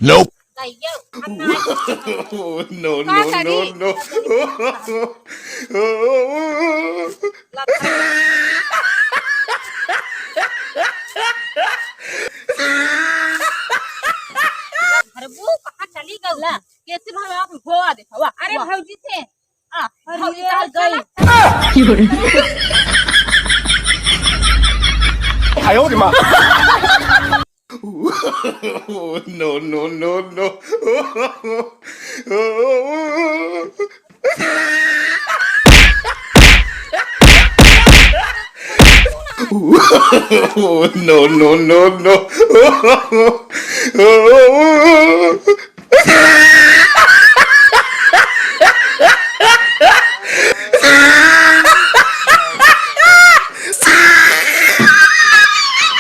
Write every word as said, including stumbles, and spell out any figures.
Nope. गइयो, हम ना आए। No, no, का करी? No, no। अरे वो कहाँ चली गई? ला, कैसे भाई आप धोआ देखा, वाह, अरे वाह। भौजी से, आ, अरे भौजी यार, कहाँ गई। चला? No, no, no, no। No, no, no, no।